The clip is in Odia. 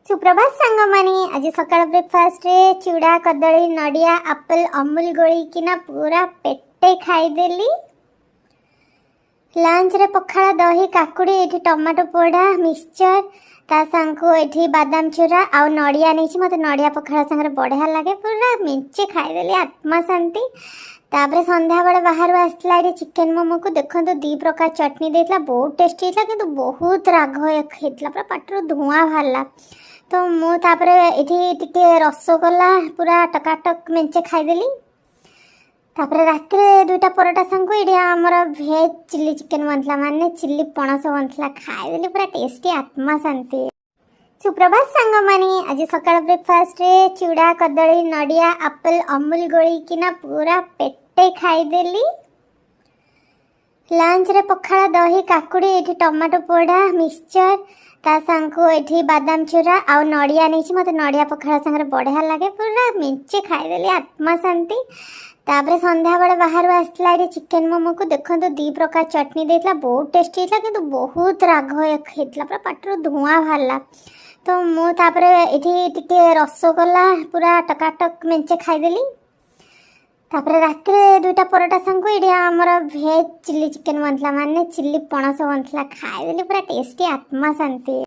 ସୁପ୍ରଭାତ ସାଙ୍ଗମାନେ। ଆଜି ସକାଳ ବ୍ରେକଫାଷ୍ଟରେ ଚୁଡ଼ା, କଦଳୀ, ନଡ଼ିଆ, ଆପଲ୍, ଅମୁଲ ଗୋଳେଇକିନା ପୁରା ପେଟେ ଖାଇଦେଲି। ଲଞ୍ଚରେ ପଖାଳ, ଦହି, କାକୁଡ଼ି, ଏଠି ଟମାଟୋ ପୋଡ଼ା, ମିକ୍ସଚର, ତା ସାଙ୍ଗକୁ ଏଠି ବାଦାମ ଚୁରା ଆଉ ନଡ଼ିଆ ନେଇଛି। ମୋତେ ନଡ଼ିଆ ପଖାଳ ସାଙ୍ଗରେ ବଢ଼ିଆ ଲାଗେ। ପୁରା ମେଞ୍ଚେ ଖାଇଦେଲି, ଆତ୍ମା ଶାନ୍ତି। ତାପରେ ସନ୍ଧ୍ୟାବେଳେ ବାହାରୁ ଆସିଥିଲା ଏଠି ଚିକେନ ମୋମୋକୁ। ଦେଖନ୍ତୁ, ଦୁଇ ପ୍ରକାର ଚଟଣି ଦେଇଥିଲା। ବହୁତ ଟେଷ୍ଟି ହେଇଥିଲା, କିନ୍ତୁ ବହୁତ ରାଗ ହେଇଥିଲା, ପୁରା ପାଟିରୁ ଧୂଆଁ ବାହାରିଲା। ତ ମୁଁ ତାପରେ ଏଠି ଟିକେ ରସଗୋଲା ପୁରା ଟକାଟକ ମେଞ୍ଚେ ଖାଇଦେଲି। ତାପରେ ରାତିରେ ଦୁଇଟା ପରଟା ସାଙ୍ଗକୁ ଏଠି ଆମର ଭେଜ୍ ଚିଲି ଚିକେନ ବନିଥିଲା, ମାନେ ଚିଲି ପଣସ ବନିଥିଲା। ଖାଇଦେଲି, ପୁରା ଟେଷ୍ଟି, ଆତ୍ମା ଶାନ୍ତି। ସୁପ୍ରଭାତ ସାଙ୍ଗମାନେ। ଆଜି ସକାଳ ବ୍ରେକଫାଷ୍ଟରେ ଚୁଡ଼ା, କଦଳୀ, ନଡ଼ିଆ, ଆପଲ୍, ଅମୁଲ ଗୋଳେଇକିନା ପୁରା ପେଟେ ଖାଇଦେଲି। ଲଞ୍ଚରେ ପଖାଳ, ଦହି, କାକୁଡ଼ି, ଏଠି ଟମାଟୋ ପୋଡ଼ା, ମିକ୍ସଚର, ତା ସାଙ୍ଗକୁ ଏଠି ବାଦାମ ଚୁରା ଆଉ ନଡ଼ିଆ ନେଇଛି। ମୋତେ ନଡ଼ିଆ ପଖାଳ ସାଙ୍ଗରେ ବଢ଼ିଆ ଲାଗେ। ପୁରା ମେଞ୍ଚେ ଖାଇଦେଲି, ଆତ୍ମା ଶାନ୍ତି। ତାପରେ ସନ୍ଧ୍ୟାବେଳେ ବାହାରୁ ଆସିଥିଲା ଏଠି ଚିକେନ ମୋମୋକୁ। ଦେଖନ୍ତୁ, ଦୁଇ ପ୍ରକାର ଚଟଣି ଦେଇଥିଲା। ବହୁତ ଟେଷ୍ଟି ହେଇଥିଲା, କିନ୍ତୁ ବହୁତ ରାଗ ହେଇଥିଲା, ପୁରା ପାଟିରୁ ଧୂଆଁ ବାହାରିଲା। ତ ମୁଁ ତାପରେ ଏଠି ଟିକେ ରସଗୋଲା ପୁରା ଟକାଟକ ମେଞ୍ଚେ ଖାଇଦେଲି। ତାପରେ ରାତିରେ ଦୁଇଟା ପରଟା ସାଙ୍ଗକୁ ଏଠି ଆମର ଭେଜ୍ ଚିଲି ଚିକେନ ବନିଥିଲା, ମାନେ ଚିଲି ପଣସ ବନିଥିଲା। ଖାଇଦେଲି, ପୁରା ଟେଷ୍ଟି, ଆତ୍ମା ଶାନ୍ତି।